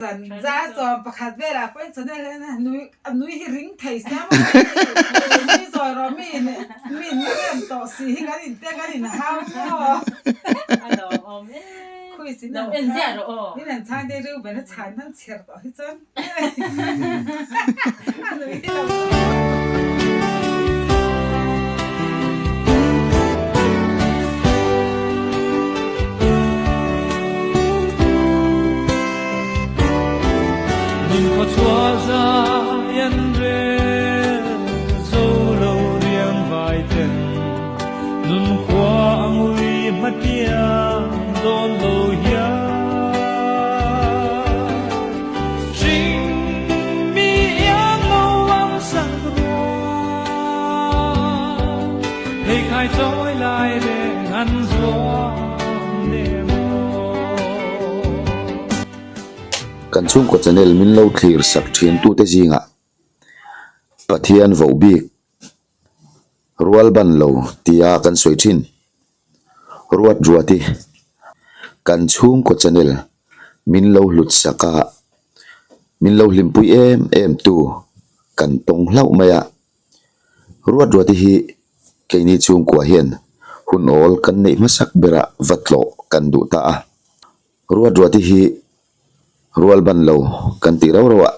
Zan za sawm pakhat velah pawhin channel hian a nui a nui hi ring thei sia maw nui zawi rawh mi in mi in la rem tawh si hi kan in te kan in hau maw A lawmawm e. Khuis in Lo an en ziah chhang rawh aw. in an chhang te Reuben a chhan han chher tawh hi chuan a nui hi lo Kan chhungkaw channel min lo thlir sak thin tute zingah Pathian voh bik rual ban lo tia kan sawi thin. Ruat ruati kan chhungkaw channel min lo hlut sak a, min lo hlimpui em em tu kan tawng hlauh mai a. Ruat ruati hi keini chhungkua hian hun awl kan neih hmasak berah va tlawh kan duh ta a. Ruat ruati hi rual ban lo kan tih rauh rauh a,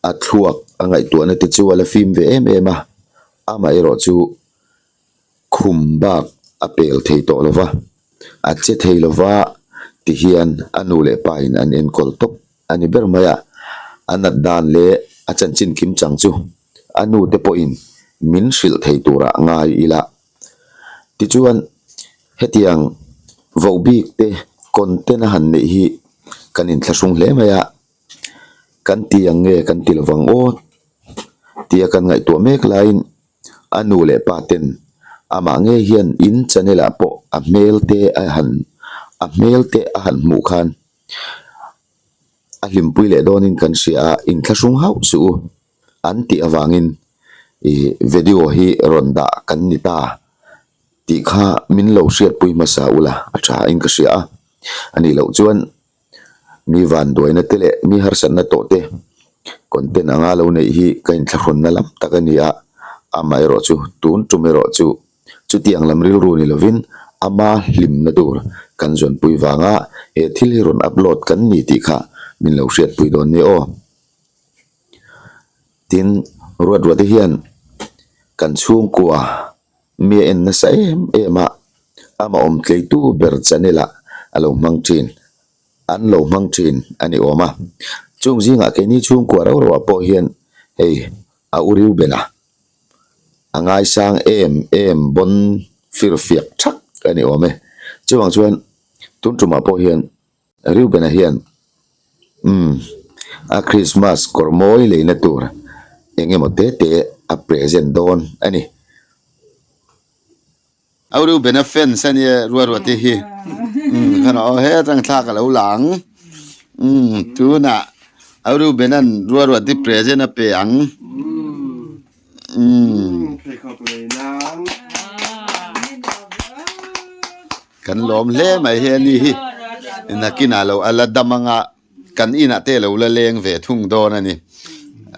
a thluak a ngaihtuahna te chu a la fim ve em em a, amaherawh chu khum bak a pel thei tawh lo va, a che thei lo va ti hian a nu leh pa in an enkawl tawp a ni ber mai a, a nat dan leh a chanchin kim chang chu a nu te pawhin min hrilh thei turah ngai ila. Tichuan hetiang voh bik te content a han neih hi kan inthlahrung hle mai a, kan ti ang nge kan ti lovang aw tia kan ngaihtuah mek laiin A nu leh pa ten amah ngei hian in channel ah pawh a hmel te a han a hmel te a han hmuh khan a hlimpui leh dawnin kan hria a, inthlahrung hauh suh u an tih avangin ih video hi rawn dah kan ni ta tih kha min lo hriatpui hmasa ula a tha in ka hria a, anih loh chuan. Mi vanduaina te leh mi harsatna tawh te content anga lo neih hi ka inthlahrunna lam tak a ni a, amaherawh chu tun tum erawh chu chutiang lam rilru ni lovin ama hlimna tur kan zawnpui vanga he thil hi rawn upload kan ni tih kha min lo hriatpui dawn nia aw. Tin, ruat ruat te hian kan chhungkua mi a en nasa em em a, amah awm tleitu ber channel ah a lo hmang thin, an lo hmang thin a ni awm a. Chung zingah keini chhungkua rau rauah pawh hian hei a u riu ben a, a ngaisang em em bawn firfiak thak a ni awm e. Chuvang chuan tun tumah pawh hian Reuben-a hian, Umm, a Christmas kawr mawi leina tur eng emaw te te a present dawn a ni. Au Reuben-a fans a nia Ruaruate hi. Umm, khan aw he atang thlak a lo lang. Umm, tunah Au Reuben-a'n Ruaruate present a pe ang. Umm. Kan lawm hle mai hi a ni hi. Nakinah lo a la dam anga kan inah te lo la leng ve thung dawn a ni.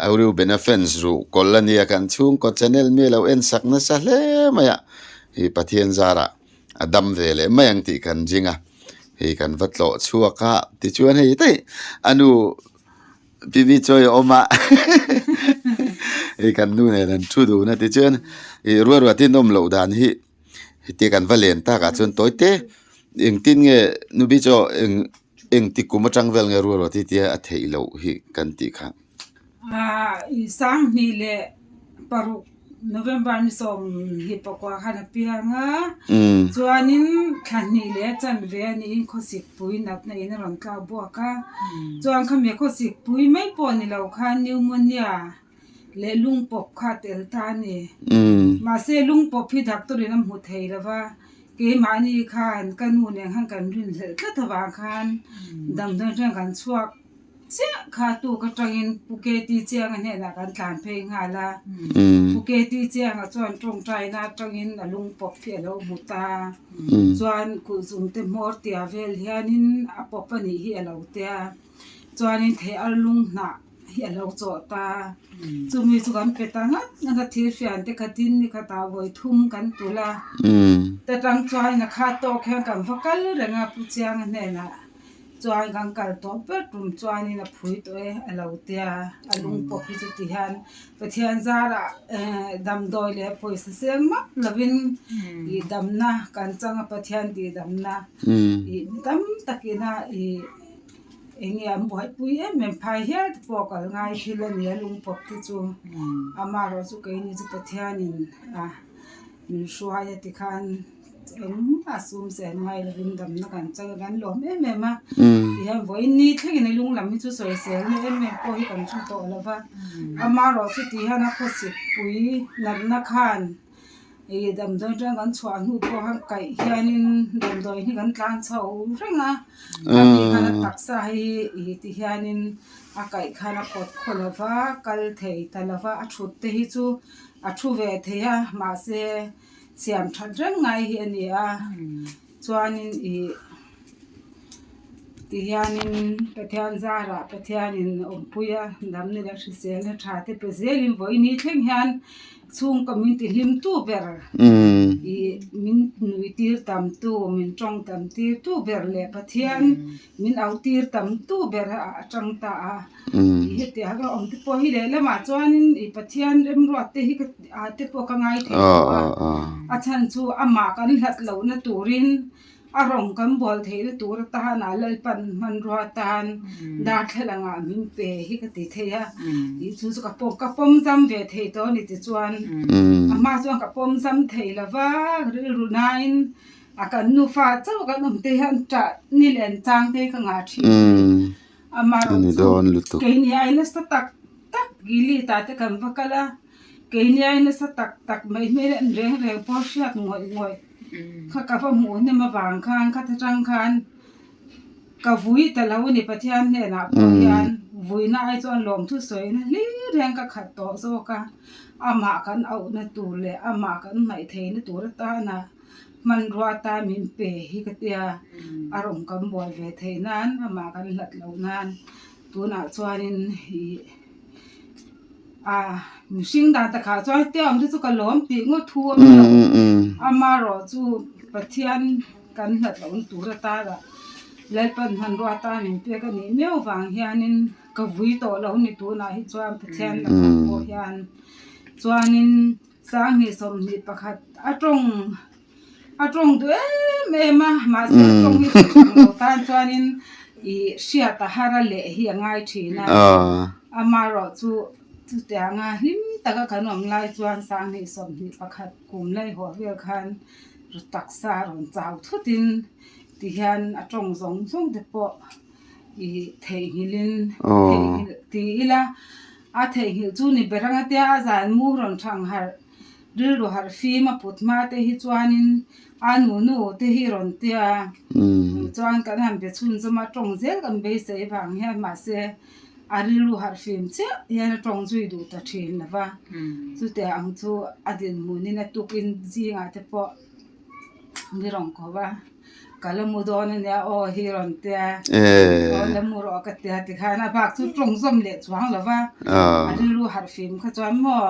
Au Reuben-a fans ruh kawl a nia kan chhungkaw channel mi lo en sak nasa hle mai a. Hei Pathian zarah a dam ve leh mai ang tih kan ring a. Hei kan va tlawh chhuak a tichuan hei daih a nu PB chawi a awm a hei kan nu nen an thu dun a tichuan ih ruatruatin awm loh dan hi. Heti kan va len takah chuan tawi te engtin nge nubi chu eng engti kum atang vel nge rual ruah ti tia a theih loh hi kan tih kha. Aaa i sanghnih leh paruk November ni sawm hi pakua khan a piang a chuanin thla hnih leh a chanve a niin khawsik pui natna in a rawn tlak buak a chuan khami khawsik pui mai pawh ni lo khan pneumonia leh lungpawp kha a tel ta a ni. Mahse lungpawp hi doctor in a hmu thei lo va, keimahni khan ka nu nen khan kan rinhlelh tlat avang khan damdawi atang kan chhuak chiah kha tuk atangin Pu KT Chianga hnenah kan tlan phei nghal a. Pu KT Chianga chuan tawngtaina atangin a lungpawp hi a lo hmu ta. Chuan kulhzum te hmawr tia vel hianin a pawp a nih hi a lo tia. Chuanin thei ar lung hnah hi a lo chawh ta. Chumi chu kan pe ta ngat ngat a, thil fian te khatin ni khatah vawi thum kan tulh a. Ta tang chuanin a khat tawk hian kan va kal reng a Pu Chianga hnenah chuan kan kal tawh ber tum chuanin a phui tawh e a lo tia, a lung pawp hi chu ti hian Pathian zarah damdawi leh pawisa seng map lovin ih damna kan chang a Pathian tih damna ih mi tam takin a ih Eng nge an buaipui em em phai hial te pawh kal ngai thil a ni a lungpawp te chu amaherawh chu keini chu Pathianin a min hruai a tikhan engmah sum sen ngai lovin damna kan chang a kan lawm em em a tihian vawiin ni thlengin a lung lam hi chu sawisel na em em pawh hi kan hre tawh lo va amaherawh chu tihian a khawsik pui natna khan. Ih damdawi atang kan chhuah hnu pawh a kaih hianin damdawi hi kan tlan chho reng a ani khan a taksa hi ih ti hianin a kaih khan a pawt khaw lo va kal thei ta lo va a thut te hi chu a thu ve thei a mahse siam that reng ngai hi a ni a chuanin ih. Tihianin Pathian zarah Pathianin awmpui a, damna leh hriselna tha te pe zelin vawiin hi thleng hian chhungkaw min ti hlim tu ber ih min nui tir tam tu min tawng tam tir tu ber leh Pathian min au tir tam tu ber a atang ta a ih hetiang a awm te pawh hi lehlamah chuanin ih Pathian remruat te hi ka ah te pawh ka ngai thei tawh a a chhan chu amah kan hlat lohna turin. A rawng kan bual theihna tur atana Lalpan hmanrua atan darthlalang ah min pe hi ka ti thei a, tih chu chu ka pawm ka pawm zam ve thei tawh a ni tichuan a hma chuan ka pawm zam thei lo va rilru nain a kan nufa chauh kan awm te hian ṭah ni len chang te hi ka ngah ṭhin a ni. Amaherawhchu keini ai nasa tak tak Gilead ah te kan va kal a. Keini ai nasa tak tak mai hmel en reng reng pawh hriat ngawih ngawih kha ka va hmuh hnem avang khan kha ta tang khan ka vui ta lo a ni Pathian hnenah pawh hian vuina ai chuan lawmthu sawina hlir hian ka khat tawh zawk a, amah kan auhna tur leh amah kan hmaih theihna tur atana hmanrua atan min pe hi ka tia a rawn kan buai ve theih nan amah kan hlat loh nan tunah chuanin ih. A mihring dan takah chuan hetiang awm te chu ka lawm tih ngawt thu a ni lo. Amaherawhchu Pathian kan hlat lohna tur atana Lalpan hmanrua atan min pek a nih miau vang hianin ka vui tawh lo ni tunah hi chuan Pathian lakah pawh hian chuanin Sanghnih 21 a tawng a tawng duh em em a mahse a tawng hi chu tawng lo tan chuanin ih hriat a har a leh hi a ngai thin a amaherawh chu chutianga hlim taka kan awm lai chuan Sanghnih 21 kum laihaw vel khan taksa rawn chau thutin tihian a tawng zawng zawng te pawh ih theihnghilhin theihnghilh ti ila a theihnghilh chu ni ber anga tia a zan mu rawn thang harh rilru harh fim a put hma te hi chuanin a nunu te hi rawn tia chuan kan han be chhunzawm a tawng zel kan beisei vang hian mahse a rilru harh fim chiah hian a tawng zui duh ta thin lo va chutiang ang chu a dinhmunin a tukin zingah te pawh ni rawn ko va. Ka la mu dawn a nia aw hi rawn tia aw la mu rawh ka tia tikhan a bak chu tawng zawm leh chuang lo va a rilru harh fim kha chuan maw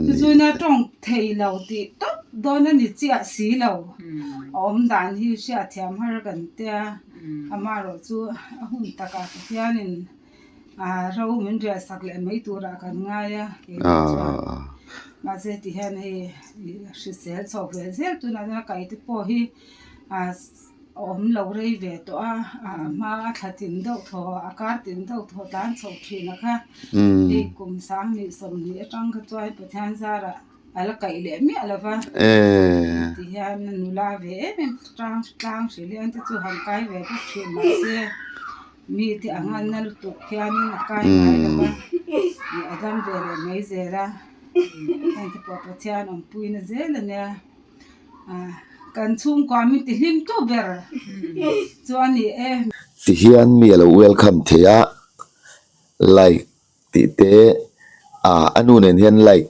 chu chu nia tawng thei lo tih tawp dawn a ni chiah si lo a awm dan hi hriatthiam har kan tia amaherawh chu a hun takah Pathianin ro min riah sak leh mai turah kan ngai a keimah chuan mahse ti hian hei hrisel chho ve zel tunah chuan a kai te pawh hi a awm lo rei ve tawh a a hma a thla tin deuh thaw a kar tin deuh thaw tlan chho thin a kha hei kum 20 30 atang kha chuan Pathian zarah a la kaih leh miah lo va ti hian nula ve em em tlang tlang hril hian te chu han kai ve bawk thin mahse. Mite ang a na lutuk hianin a kai ngai lo va, ih a dam ve leh mai zel a, heng te pawh Pathian awmpuina zel a nia, ah kan chhungkua min ti hlim tu ber chu a ni e. Tihian mi a lo welcome thei a, like tih te ah a nu nen hian like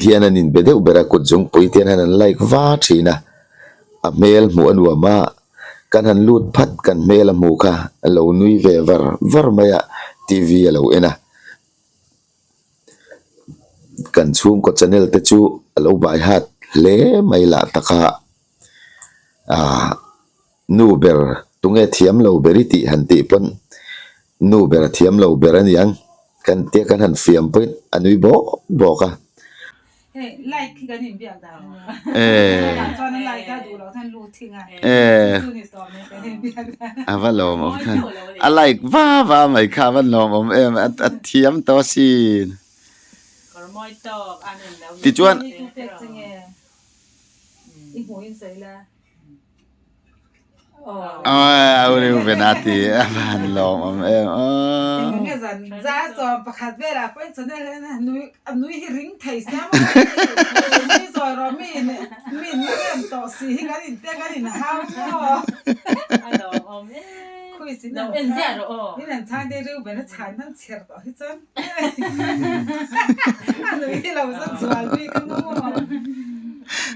hian an inbe deuh ber a, kut zungpui te hian an like va thin a, a hmel hmuh a nuam a. Kan han lut phat kan hmel a hmu kha a lo nui ve var var mai a, TV a lo en a. Kan chhungkaw channel te chu a lo bai hat hle mai lah tak a, aah nu ber tunge thiam lo ber i tih han tih pawn nu ber a thiam lo ber a niang kan tia kan han fiam pawhin a nui bawk bawk a. Hei like hi kan inbiak dan a nia. Chuan a like a duh loh khan lut thing a. Chu ni tawh mai kan inbiak dan. A va lawmawm kha. A like va va mai kha a va lawmawm em a thiam tawh asin. Tichuan. I hmuh in sawi la. Reuben a ti a van lawmawm em aw.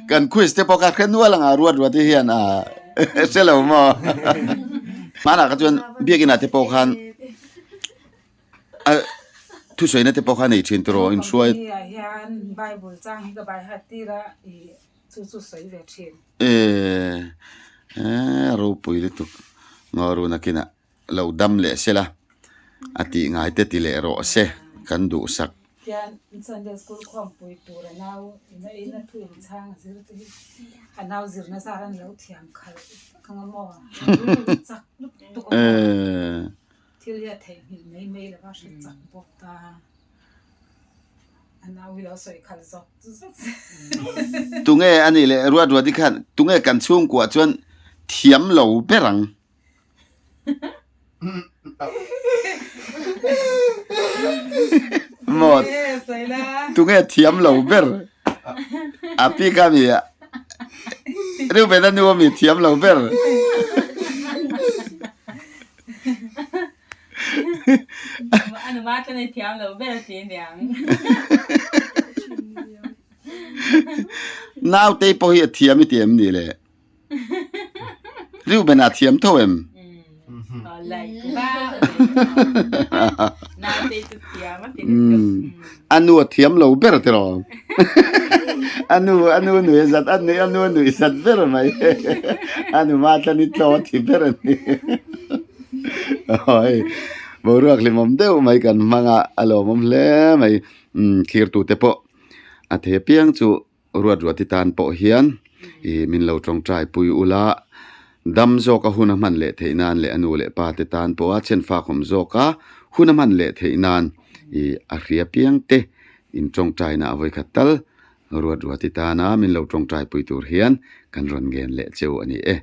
Kan quiz te pawh kha hre nual anga ruat ruat hi hian a hre lo maw hmanah kha chuan biakinah te pawh khan a thusawi na te pawh kha nei thin tiraw inhruai e ropui lutuk ngaw run akinah. Lo dam leh se la, a tih ngai te ti leh rawh se, kan duhsak. Tian Sunday school khawmpui tur a nau in a ina thu in chhang a zir te hi a nau zirna zar an lo thiam khalh tak ang a maw chak lutuk a maw thil hi a theihnghilh mai mai lova hre chak bawk ta a nau hi lo sawi khalh zawk zawk se. Tunge a nih leh ruat ruat hi khan tunge kan chhungkuah chuan thiam lo ber ang. Maw tunge thiam lo ber a pi kha mi Reuben a nu ami thiam lo ber Nautei pawh hi a thiam i ti em ni le? Reuben a thiam tho em? A nu a thiam lo ber tiraw? A nu a nu nui a zat a nui a nu a nui zat ber mai a nu ma tlan i tlaw a thi ber a ni awi boruak hlimawm deuh mai kan hmang a a lawmawm hle mai thirtute pawh a thei apiang chu. Ruat ruati tan pawh hian ih min lo tawngtai pui ula, dam zawka hun a hman leh theih nan leh a nu leh pa te tan pawha chhenfak awm zawka hun a hman leh theih nan ih a hria piang te in tawngtaina a vawikhat tal ruat ruati tana min lo tawngtai pui tur hian kan rawn ngen leh cheu a ni e.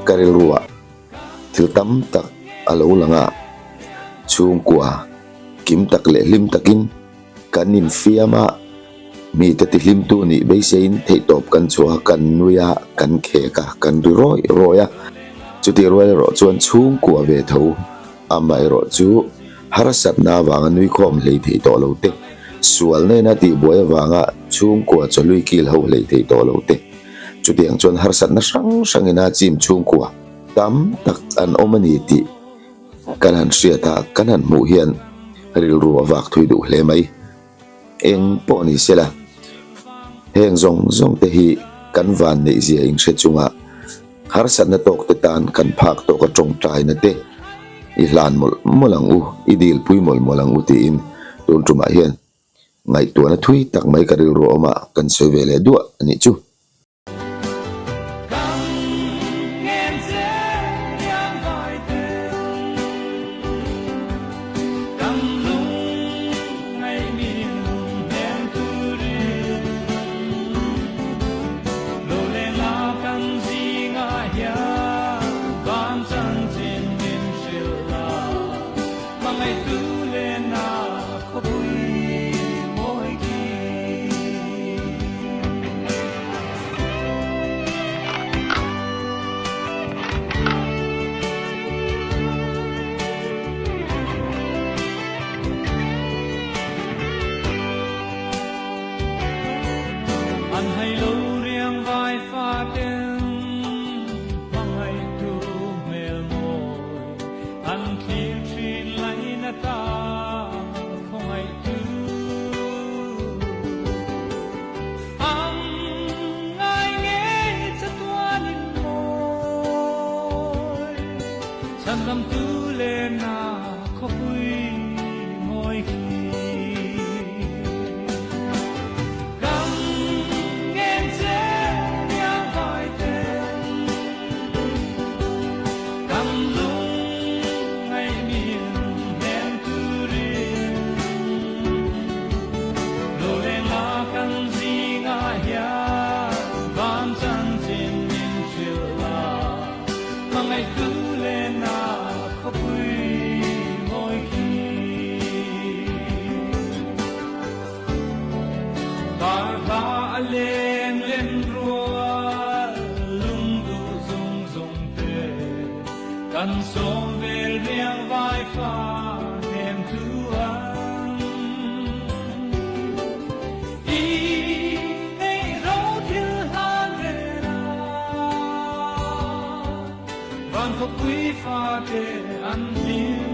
Ka rilruah thil tam tak a lo lang a, chhungkua kim tak leh hlim takin kan infiam a, mite tihlimtu nih beiseiin theihtawp kan chhuah a, kan nui a, kan khek a, kan ri rawih rawih a, chutih rual erawh chuan chhungkua ve tho Amaherawh chu harsatna avanga nui khawm hlei thei tawh lo te, sual nena tihbuai avanga chhungkua chawlui kil ho hlei thei tawh lo te, chutiang chuan harsatna hrang hrangin a chim chhungkua tam tak an awm a ni tih kan han hriat a, kan han hmuh hian rilru a vak thui duh hle mai. Eng pawh ni sela, heng zawng zawng te hi kan van neih zia inhre chunga harsatna tawk te tan kan phak tawk a tawngtaina te i hlan mawlh mawlh ang u, i dilpui mawlh mawlh ang u tiin tun tumah hian ngaihtuahna thui tak mai ka rilru awm a, kan sawi ve leh duah a nih chu. Chhandamtu lenna khawpui mawi khi. Kan ngen che riang vai ten, kan lung ngaih min hnem turin. Lo leng la kan zingah hian van chanchin min hrilh la, hmangaihtu lenna khawpui mawi khi. Tar hla a leng len rual lungduh zung zung te, kan sawm vel riang vai fa hnem tu ang. I nei ro thil hlan ve la, van khawpui fa te an hlim.